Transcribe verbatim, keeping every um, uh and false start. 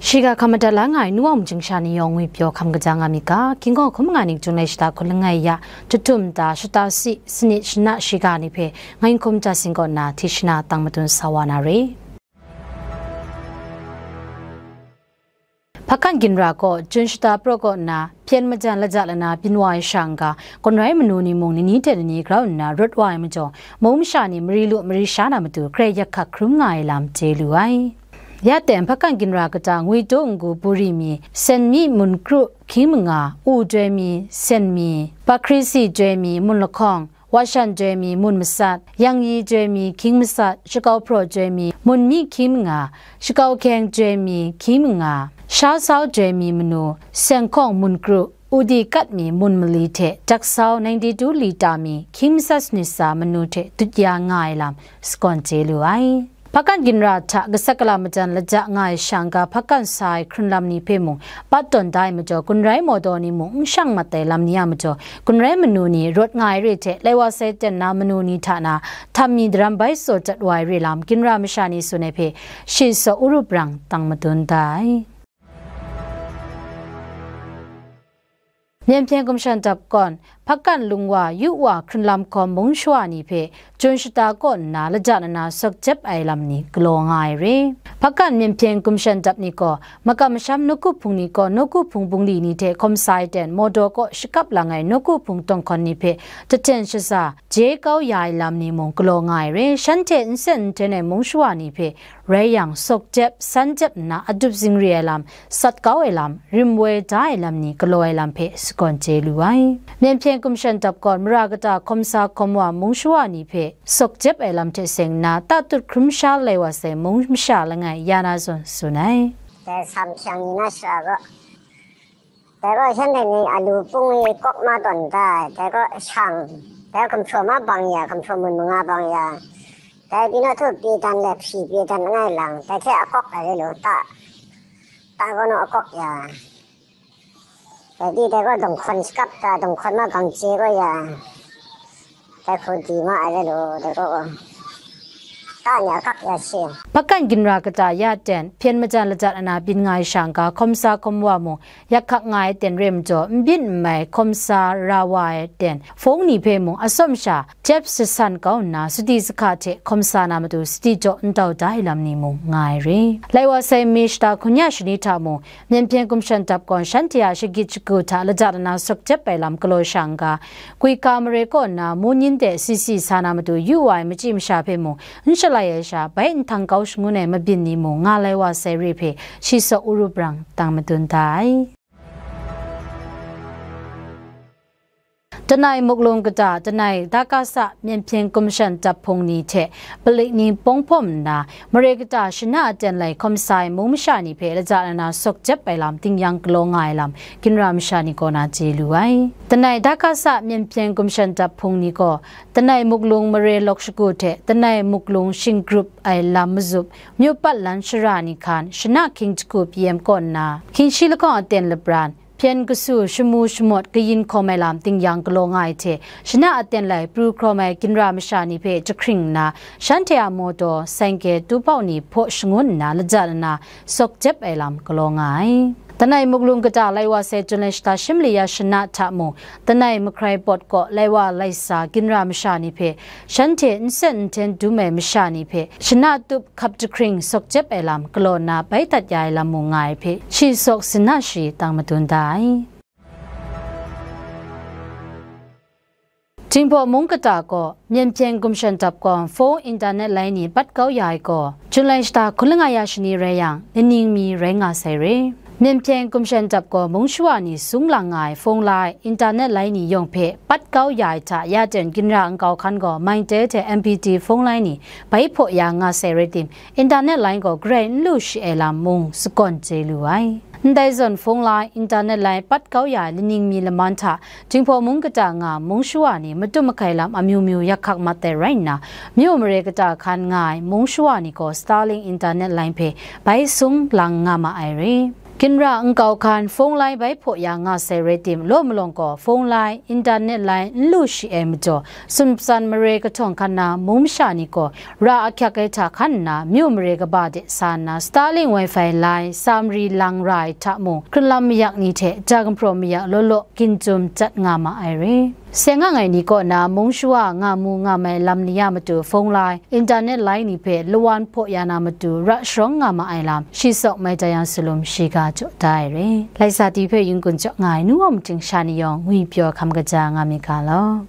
Shiga hkam madat la nga ai nu wa mung chying sha ni yawng ngwi pyaw hkam kaja nga myit ga, King Kong hkum nga ning Jun lai shata hkun langai ya, Jahtum ta, shata si, sanit shana shiga ni hpe, ngai n hkum ja sing kaw nna, Tishna tang madun sa wa na re. Hpakan ginra gaw, Jun shata praw kaw nna, hpyen majan laja lana byin wa ai sha n-ga, gawn rai manu ni mung nini hte nini grau nna rawt wa ai majaw, mung masha ni mari lu mari sha na matu, grai yak hkak hkrum nga ai lam chye lu ai. Ya ten, hpakan ginra kata, ngwi daw n-gu buri mi, sen mi mun kru hkying manga, u joi mi, sen mi, pakri si joi mi, mun lahkawng, washan joi mi, mun masat, yangyi joi mi, hkying masat, shakau hpraw joi mi, mun mi hkying manga, shakau hkyeng joi mi, hkying manga, sha sau joi mi manu, seng hkawng mun kru, udi kat mi mun mali hte, daksau ninety-two lita mi, hkying masat sanit sa manu hte dut ya nga ai lam, sagawn chye lu ai. Hpakan ginra hta gasat gala majan laja nga ai sha n-ga, hpakan sa ai hkrun lam ni hpe mung, pat tawn da ai majaw, gun rai mawdaw ni mung n shang mat ai lam ni a majaw, gun rai manu ni rawt nga ai re hte, lai wa sai ten na manu ni hta na, htam mi daram bai tsaw dat wa ai re lam, ginra masha ni tsun ai hpe, shi saw Urup rang tang madun da ai. Myen hpyen gumshan dap gawn, hpakan lung wa, yu wa hkrun lam hkawm mung shawa ni hpe, Jun shata kaw nna laja nna sawk jep ai lam ni galaw nga ai re. Hpakan myen hpyen gumshan dap ni gaw, makam masham nawku hpung ni gaw, nawku hpung bungli ni hte hkawm sa ai ten, mawdaw kaw shakap lang ai nawku hpung tawng hkawn ni hpe, jahten shaza, je kau ya ai lam ni mung galaw nga ai re. Shanhte nsen nhten ai mung shawa ni hpe, rai yang, sawk jep, san jep nna adup zingri ai lam, sat kau ai lam, rim woi da ai lam ni galaw ai lam hpe sagawn chye lu ai. Myen hpyen gumshan dap gawn mara kata hkawm sa hkawm wa mung shawa ni hpe sawk jep ai lam hte seng nna, tatut hkrum sha lai wa sai mung masha langai ya na zawn tsun ai. Dai sam hkyang ni na shara gaw, dai gaw shanhte ni alu pung i kawk ma tawn da ai, dai gaw shang, dai gumhpraw ma bang ya, gumhpraw mun manga bang ya, dai pyi naw htu pyi dan le hpyi pyi dan langai lang, dai hte akawk ai re lu, ta, ta gaw naw akawk ya, dai di dai gaw dunghkawn shakap ta, dunghkawn ma gang chye gaw ya, dai hku di ma ai re lu, dai gaw, ta ni akak ya shi. Hpakan ginra kata ya ten, hpyen majan lajat ana byin nga ai sha n-ga, hkawm sa hkawm wa mung, yak hkak nga ai ten re majaw, n byin n mai hkawm sa ra wa ai ten, fawng ni hpe mung atsawm sha jep shasan kau nna, sadi sahka hte hkawm sa na matu, sadi jaw n tau da ai lam ni mung nga ai re. Lai wa sai, nme shata hkun ya shani hta mung, Myen hpyen gumshan dap gawn shanhte a shagit shagu hta lajat ana sawk jep ai lam galaw sha n-ga, Guika mare kaw nna, munyin de sisi sa na matu yu wa ai machyi masha hpe mung, n shalai ai sha, bai nhtang kau shangun ai mabyin ni mung nga lai wa sai re hpe, shi saw Urup rang tang madun da ai. Danai muklung kata, Danai Dakasa myen hpyen gumshan dap hpung ni hte palik ni pawng hpawm nna, mare kata shana aten lai hkawm sa ai mung masha ni hpe lajat ana sawk jep ai lam, ting yang galaw nga ai lam, ginra masha ni kaw na chye lu ai. Danai Dakasa myen hpyen gumshan dap hpung ni gaw, Danai muklung mare lawk shagu hte Danai muklung shing grup ai lam mazup, myu pat lan shara ni hkan, shana hkying jahku P M kaw nna, hkying shi lahkawng aten labran, hpyen kasu shamu shamawt kayin hkawm ai lam ting yang galaw nga ai hte, shana aten lai pru hkrawm ai ginra masha ni hpe jahkring nna, shanhte a mawtaw, saingke, tupau ni hpaw shangun nna, lajat ana sawk jep ai lam galaw nga ai. Danai muklung kata lai wa sai Jun lai shata shi mali ya shana hta mung, Danai mahkrai pawt kaw lai wa lai sa ginra masha ni hpe, shanhte nsen nhten dum ai masha ni hpe, shana tup hkap jahkring sawk jep ai lam galaw nna bai dat ya ai lam mung nga ai hpe, shi sawk sin na shi tang madun da ai. Jinghpaw mung kata gaw, myen hpyen gumshan dap gawn, fawng internet lai ni bat kau ya ai gaw, Jun lai shata hkun langai ya shani rai yang, laning mi rai nga sai re. Myen hpyen gumshan dap gaw, mung shawa ni sung lang nga ai fawng lai, internet lai ni yawng hpe bat kau ya ai hta, ya ten ginra nkau hkan gaw, Mytel hte M P T fawng lai ni bai hpaw ya nga sai rai tim, internet lai gaw grai n lu shi ai lam mung sagawn chye lu ai. Ndai zawn fawng lai, internet lai bat kau ya ai laning mi laman hta, Jinghpaw mung kata nga mung shawa ni matum makai lam amyu myu yak hkak mat ai rai nna, myu mare kata hkan nga ai mung shawa ni gaw Starlink internet lai hpe bai sung lang nga ma ai re. Ginra nkau hkan phone line bai hpaw ya nga sai rai tim, law malawng gaw phone line, internet line n lu shi ai majaw, sumtsan mare kahtawng hkan na mung masha ni gaw ra ahkyak ai hta hkan nna, myu mare kaba de sa nna, Starlink Wi-Fi line, sa mari lang ra ai hta mung, hkrunlam mayak ni hte ja gumhpraw mayak law law, ginchyum jat nga ma ai re. Seng ang ai ni kaw na mung shawa nga mu nga mai lam ni a matu phone line, internet line ni hpe lawan hpaw ya na matu ra sharawng nga ma ai lam, shi sawk mai ta yang salum shiga jaw da ai re. Laisa ti hpe yungun jaw nga ai nu wa mating sha ni yawng ngwi pyaw hkam kaja nga mi ga law.